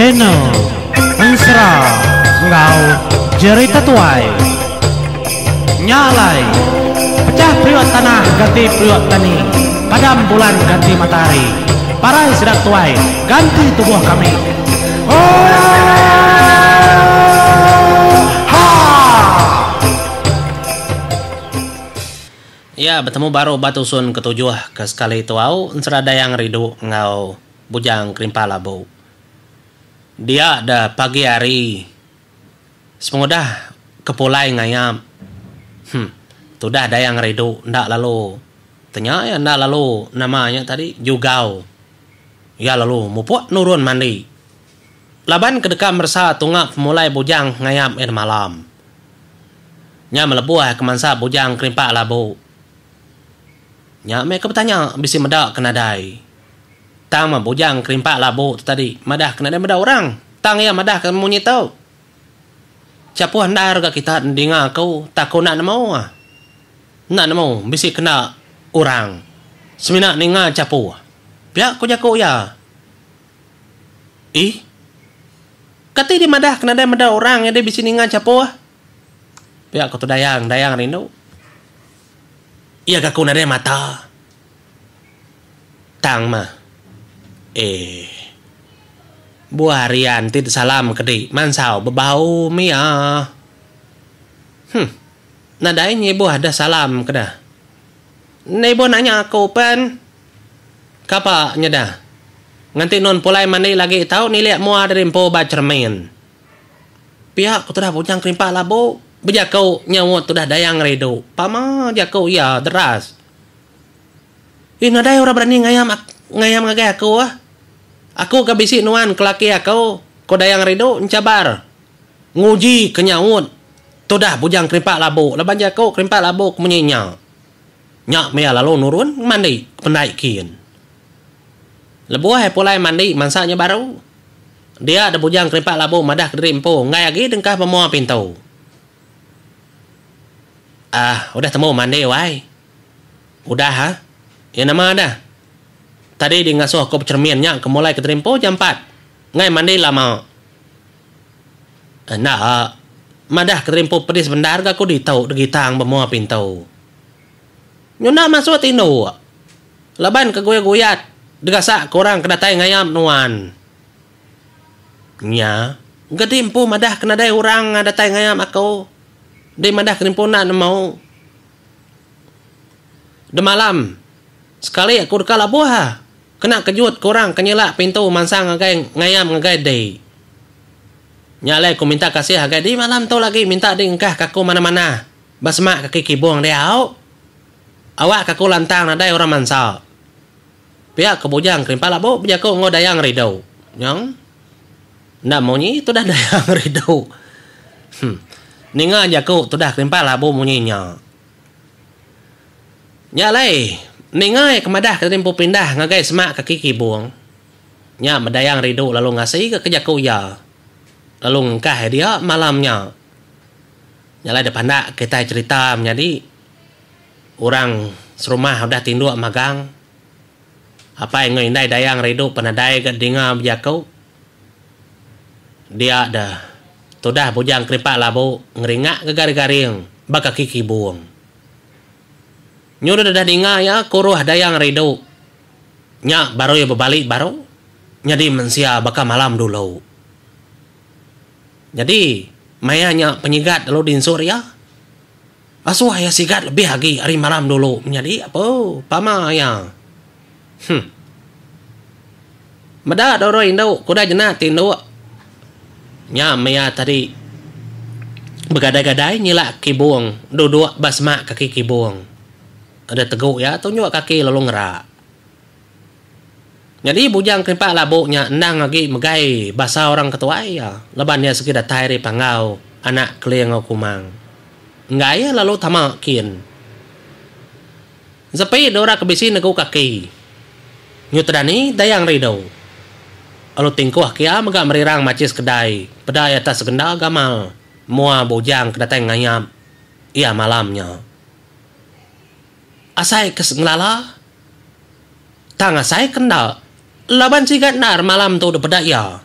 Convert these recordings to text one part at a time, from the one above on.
Channel Ensera enggau Jerita Tuai. Nya alai, pechah periuk tanah ganti periuk tani, padam bulan ganti matahari, parai sida tuai ganti tubuh kami. Oohaa! Iya betemu baru ba tusun ketujuh ke sekali tu au ensera Dayang Ridu enggau Bujang Kerimpak Labu. Dia da pagi hari sepengudah ke pulai ngayap huh tudah Dayang Ridu enda lalu tenya iya enda lalu nama nya tadi jugau iya lalu mupuk nurun mandi laban ke deka meresa tunga pemulai Bujang ngayap iya demalam. Nya melebuh ke mansa Bujang Kerimpak Labu. Nya meh ke betanya bisi meda ke nadai. Tang meh Bujang Kerimpak Labu tu tadi madah ke nadai meda orang. Tang iya madah ke munyi tu. Chapuh endar ga kita dinga aku tak aku enda nemu ah. Enda nemu bisi kena orang. Semina ninga chapuh. Pia ku jaku iya. Ih. Kati di madah ke nadai meda orang nyadi bisi ninga chapuh. Pia ku tu Dayang, Dayang rindu. Iya ga aku nadai mata. Tang mah. Eh. Buah rian ti disalam ke di mansau bebau mia. Huh. Nadai nyibuh deh salam ke deh. Enda ibuh nanya aku pen. Kapa nyeda. Nganti nun pulai mandi lagi tau nilik mua diri empu ba cheremin. Pia ku tudah Bujang Kerimpak Labu bejaku nyaut tudah Dayang Ridu. Pama jaku iya deras. Ih nadai orang berani ngayam ngayam ngagai aku ah. Aku ke bisi nuan ke laki aku, ku Dayang Ridu enchabar nguji ke nyaut tudah Bujang Kerimpak Labu laban jaku Kerimpak Labu ke munyi nya. Nya meh iya lalu nurun mandi ke pendai kin. Lebuh iya pulai mandi mansa nya baru, dia da Bujang Kerimpak Labu madah kediri empu enggai agi dengkah ba mua pintu. Ah udah temu mandi wai. Udah ah. Iya nama dah. Tadi di ngasuh aku becheremin nya ke mulai ke terimpu jampat. Enggai mandi lama. Enda. Madah ke terimpu pedis bendar ga aku ditu degitang ba mua pintu. Nyunda masuk tinduk. Laban ke guyat-guyat digasak ke orang ke datai ngayap nuan. Nya. Ga di empu madah ke nadai orang datai ngayap aku. Di madah ke empu enda nemu. Demalam, sekali aku deka labuh ah. Kena kejut ke orang ke nyelak pintu mansang ngagai ngayam ngagai di. Nya alai aku minta kasih agai di malam tu lagi minta di engkah ke aku manah-manah ba semak kaki kibung diau. Awak ke aku lantang nadai orang mansa. Pia ke Bujang Kerimpak Labu bejaku enggau Dayang Ridu. Nyong. Enda munyi tudah Dayang Ridu. Huh. Ninga jaku tudah Kerimpak Labu munyi nya. Nya alai, ninga iya ke madah ke empu pindah ngagai semak kaki kibung. Nya Bedayang Ridu lalu ngasi ga ke jaku iya. Lalu ngengkah iya dia malam nya. Nya alai dep pandak kitai cherita menyadi orang serumah udah tinduk magang. Apai enggau indai Dayang Ridu pan nadai ga dinga bejaku. Dia deh tudah Bujang Kerimpak Labu ngeringak ga garing-garing ba kaki kibung. Nyu deh udah ninga iya kuruh Dayang Ridu nya baru iya bebali baru nyadi mensia baka malam dulu. Nyadi maya nya penyigat lalu dinsur iya. Asuh iya sigat lebih agi ari malam dulu menyadi apu pama iya. Huh. Meda doro indu ke udah jenak tinduk nya maya tadi begadai-gadai nyilak kibung duduk ba semak kaki kibung. Udah tegu iya tunjuk kaki lalu ngerak. Nyadi Bujang Kerimpak Labu nya endang agi megai basa orang ke tuai iya laban iya segi datai ari Panggau anak Keling enggau Kumang. Enggai iya lalu tama kin. Sepi dora ke bisi negu kaki. Nyu tedani Dayang Ridu. Lalu tingkuh kia mega merirang machis kedai peda iya atas segenda gamal mua Bujang ke datai ngayap iya malam nya. Asai ke ngelala. Tang asai ke enda, laban siga endar malam tu depeda iya.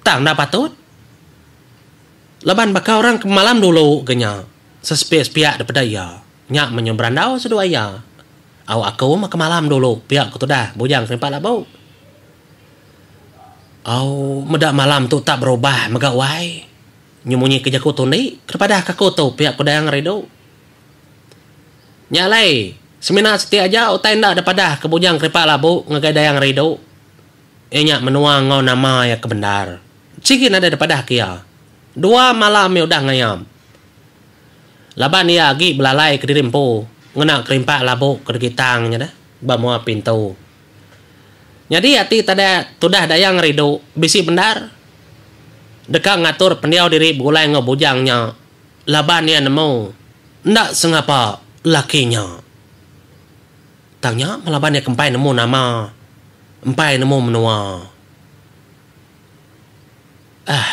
Tang enda patut. Laban baka orang ke malam dulu ga nya, sesepiak-sepiak daripada iya. Nya menyuh berandau seduai iya. Au aku meh ke malam dulu pia ku tudah Bujang Kerimpak Labu. Au meda malam tu tak berubah mega wai. Nyu munyi ke jaku tundi ke dipadah ke aku tu pia ku Dayang Ridu. Nya alai semina siti aja utai enda dipadah ke Bujang Kerimpak Labu ngagai Dayang Ridu iya nya menua enggau nama iya ke bendar. Sigi nadai dipadah ke iya. Dua malam iya udah ngayam. Laban iya agi belalai kediri empu ngena kerimpak labu ke digitang nya deh ba mua pintu. Nyadi ati tada tudah Dayang Ridu bisi bendar deka ngatur pendiau diri begulai enggau bujang nya laban iya nemu enda sengapa laki nya. Tang nya meh laban iya ke empai nemu nama, empai nemu menua. Ahh.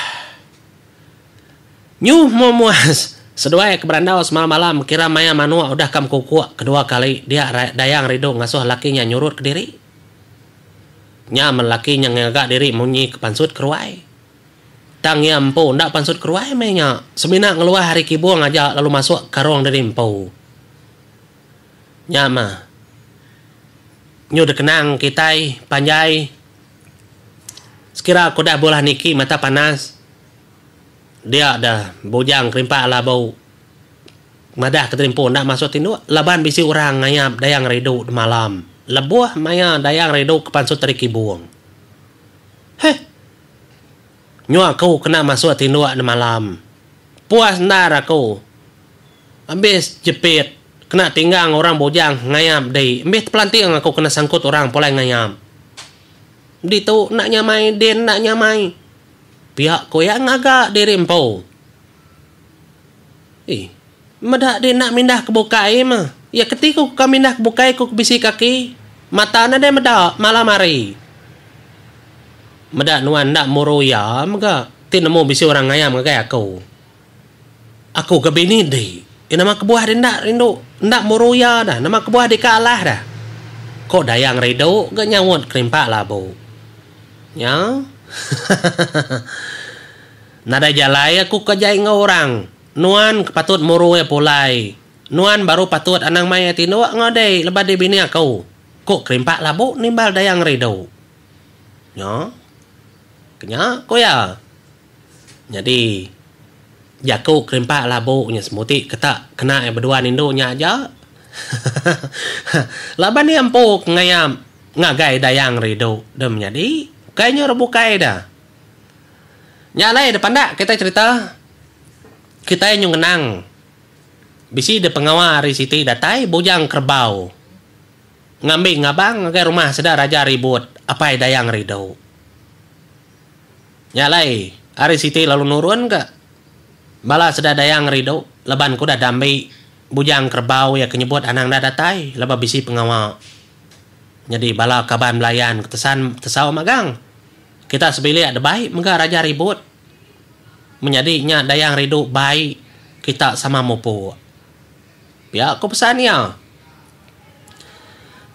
Nyuh muas seduai ke berandau semalam-malam kira maya manuk udah ka mekukuk kedua kali dia Dayang Ridu ngasuh laki nya nyurut kediri. Nya men laki nya ngaga diri munyi ke pansut keruai. Tang iya empu enda pansut keruai meh nya semina ngeluah ari kibung aja lalu masuk karung diri empu. Nya meh nyu dikenang kitai panjai sekira ke udah bulah niki mata panas. Dia deh Bujang Kerimpak Labu madah ke terimpu enda masuk tinduk laban bisi orang ngayap Dayang Ridu demalam lebuh maya Dayang Ridu ke pansut ari kibung. Heh. Nyu aku kena masuk tinduk demalam. Puas endar aku. Ambis jepit kena tinggang orang bujang ngayap di ambis tepelanting aku kena sangkut orang pulai ngayap. Ditu enda nyamai din enda nyamai. Pia ku iya ngaga diri empu. Ih, meda dek enda mindah ke bukai meh. Iya keti ku ka mindah ke bukai ku ke bisi kaki. Mata nadai meda malam hari. Meda nuan enda muru iya mega ti nemu bisi orang ngayam ngagai aku. Aku ga bini di. Iya nama kebuah dek enda rindu enda muru iya dah. Nama kebuah dek ka alah dah. Ko Dayang Ridu ga nyaut kerimpak labu. Nya. Nadai jalai aku ka jai enggau orang. Nuan ke patut muru iya pulai. Nuan baru patut anang mai iya tinduk enggau dek lebuh dek bini aku. Ko kerimpak labu nimbal Dayang Ridu. Nya. Kenya ko iya. Nyadi, jaku kerimpak labu nya semuti ke tak kena iya beduan indu nya aja. Laban iya empu ke ngayap ngagai Dayang Ridu deh menyadi, ukai nya orang bukai dah. Nya alai deh pandak kitai cherita, kitai nyu ngenang bisi deh pengawa hari siti datai Bujang Kerebau ngambi ngabang ngagai rumah sida Raja Ribut apai Dayang Ridu. Nya alai, hari siti lalu nurun ka bala sida Dayang Ridu laban ke udah dambi Bujang Kerebau iya ke nyebut anang enda datai laban bisi pengawa. Nyadi bala kaban belayan ke tesan tesau magang. Kita sebilik debai mega Raja Ribut. Menyadi nya Dayang Ridu bai kita sama mupuk. Pia ku pesan iya.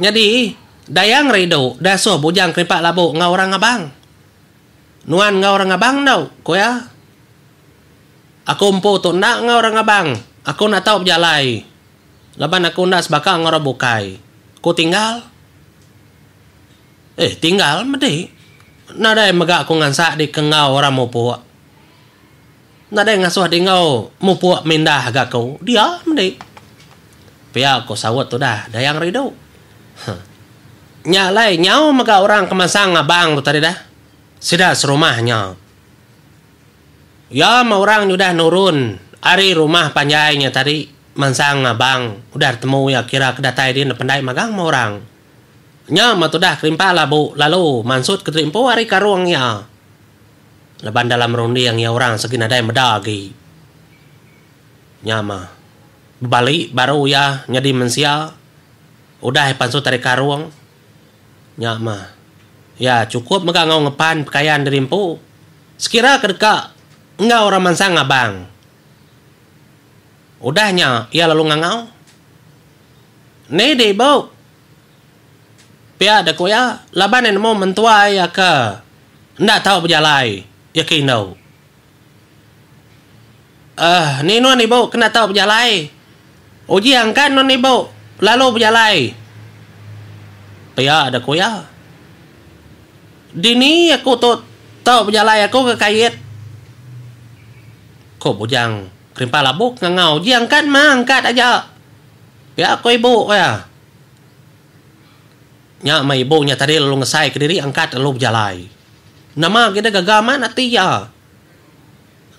Nyadi Dayang Ridu dasuh Bujang Kerimpak Labu enggau orang ngabang. Nuan enggau orang ngabang endo, ku iya. Aku empu tu enda enggau orang ngabang. Aku enda tau bejalai laban aku enda sebaka enggau orang bukai. Ku tinggal. Eh, tinggal medi. Nadai mega aku ngansak dek ke enggau orang mupuk. Nadai ngasuh dek enggau mupuk mindah ga aku. Dia medi. Pia ku saut tudah Dayang Ridu. Huh. Nya alai nyau mega orang ke mansang ngabang tu tadi dah. Sida serumah nya. Iya meh orang nyudah nurun ari rumah panjai nya tadi mansang ngabang udah ditemu iya kira ke datai din dependai magang meh orang. Nya meh tudah kerimpak labu lalu mansut ke diri empu ari karung iya. Laban dalam runding iya orang segi nadai meda agi. Nya meh bebali baru iya nyadi mensia. Udah iya pansut ari karung, nya mah iya chukup mega enggau ngepan pekayan diri empu. Sekira ke deka enggau orang mansang ngabang. Udah nya iya lalu ngangau. Ni di ibu. Pia deh ku iya laban iya nemu mentua iya ke enda tau bejalai. Iya ke indu. Ehh ni nuan ibu kena tau bejalai. Uji angkat nuan ibu lalu bejalai. Pia da ku iya. Dini aku tu tau bejalai aku ke kait. Ku Bujang Kerimpak Labuk ngangau uji angkat mah angkat aja. Pia ku ibu iya. Nya meh ibu nya tadi lalu ngesai kediri angkat lalu bejalai. Nama agi deh gaga amat ati iya.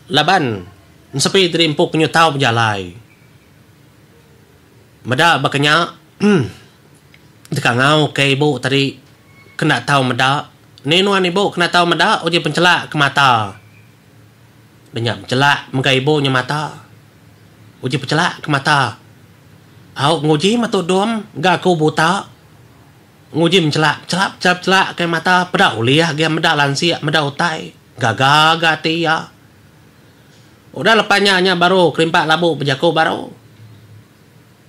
Laban ensepi diri empu ke nyutau bejalai. Meda baka nya deka ngau ke ibu tadi kena tau meda. Ni nuan ibu kena tau meda uji penchelak ke mata. Dah nya penchelak mega ibu nya mata. Uji penchelak ke mata. Au nguji metu dom ga aku buta. Nguji menchelak chelap chelap chelak kai mata peda ulih agi meda lansik meda utai gaga ga ati iya. Udah lepa nya nya baru kerimpak labu bejaku baru.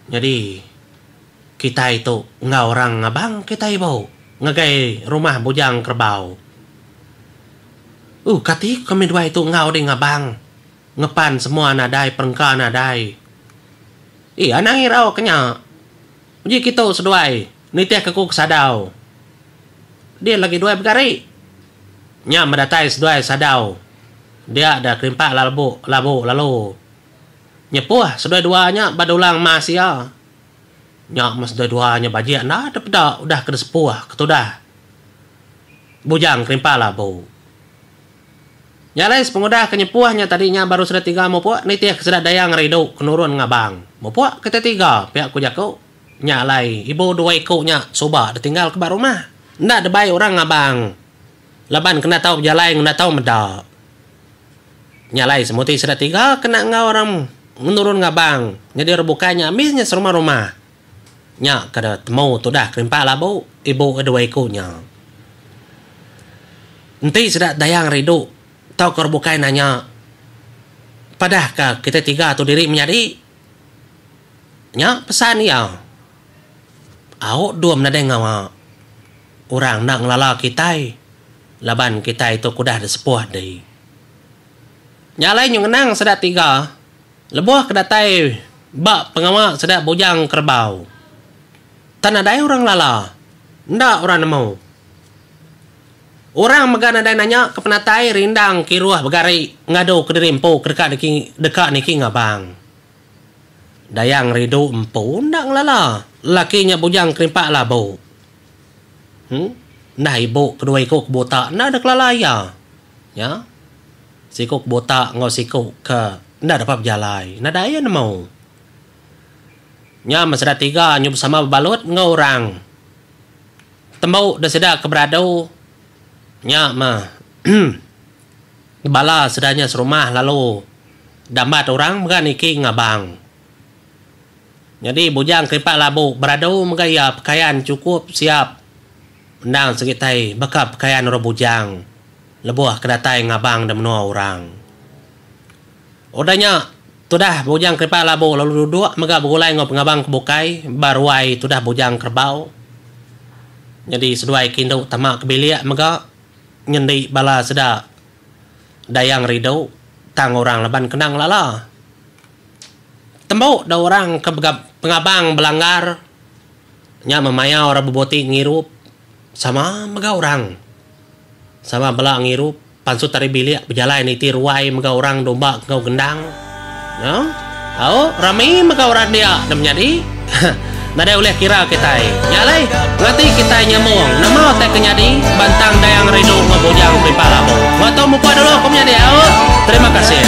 Nyadi kitai tu enggau orang ngabang kitai ibu ngagai rumah Bujang Kerebau. Ooh kati ku kami duai tu enggau deh ngabang ngepan semua nadai perengka nadai. Ii anang irau ke nya. Uji kitu seduai nitih ke ku ke sadau. Din lagi duai begari. Nya meh datai seduai sadau. Dia da kerimpak labu labu lalu nyepuh seduai dua nya ba dulang mas iya. Nya meh seduai dua nya bajik enda dep peda udah ke disepuh ke tudah bujang kerimpak labu. Nya alai sepengudah ke nyepuh nya tadi nya baru sida tiga mupuk nitih ke sida Dayang Ridu ke nurun ngabang. Mupuk kita tiga pia ku jaku. Nya alai ibu dua iku nya suba ditinggal ke ba rumah. Enda debai orang ngabang laban kena tau bejalai ngena tau meda. Nya alai semuti sida tiga kena enggau orang nurun ngabang nyadi orang bukai nya ambis nya serumah-rumah. Nya ke da temu tudah kerimpak labu ibu ke dua iku nya. Enti sida Dayang Ridu tauka orang bukai nanya, padahka kitai tiga tu diri menyadi. Nya pesan iya. Au dum nadai ngawa. Orang enda ngelala kitai laban kitai tu ke udah disepuh dei. Nya alai nyu ngenang sida tiga. Lebuh ke datai ba pengawa sida bujang kerebau, tang nadai orang ngelala, enda orang nemu. Orang mega nadai nanya ke penatai rindang kiruh begari ngadu kediri empu ke deka deka niki ngabang. Dayang Ridu empu enda ngelala lelaki nya bujang kerimpak labu. Em Enda ibu kedua iku ke buta enda deka kelala iya. Nya. Siku ke buta enggau siku ke enda dapat bejalai. Nadai iya nemu. Nya men sida tiga nyu besama bebalut enggau orang. Tembu da sida ke beradu nya meh bala sida nya serumah lalu dambat orang mega niki ngabang. Nyadi Bujang Kerimpak Labu beradu mega iya pekayan chukup siap endang sigi tai baka pekayan orang bujang. Lebuh ke datai ngabang da menua orang. Udah nya, tudah Bujang Kerepak Labu lalu duduk mega begulai enggau pengabang ke bukai ba ruai tudah Bujang Kerebau. Nyadi seduai ke indu tama ke bilik mega nyendi bala sida Dayang Ridu tang orang laban kena ngelala. Tembu da orang ke pengabang belanggar nya meh maya orang bebuti ngirup sama mega orang. Sama bela ngirup pansut ari bilik bejalai niti ruai mega orang domba enggau gendang. Nya. Au rami mega orang dia ne menyadi. Nadai ulih kira kitai. Nya alai ngati kitai nyambung nama utai ke nyadi bantang Dayang Rindu enggau Bujang Kerimpah Labu. Enggau tu mupuk dulu ku menyadi au. Terima kasih.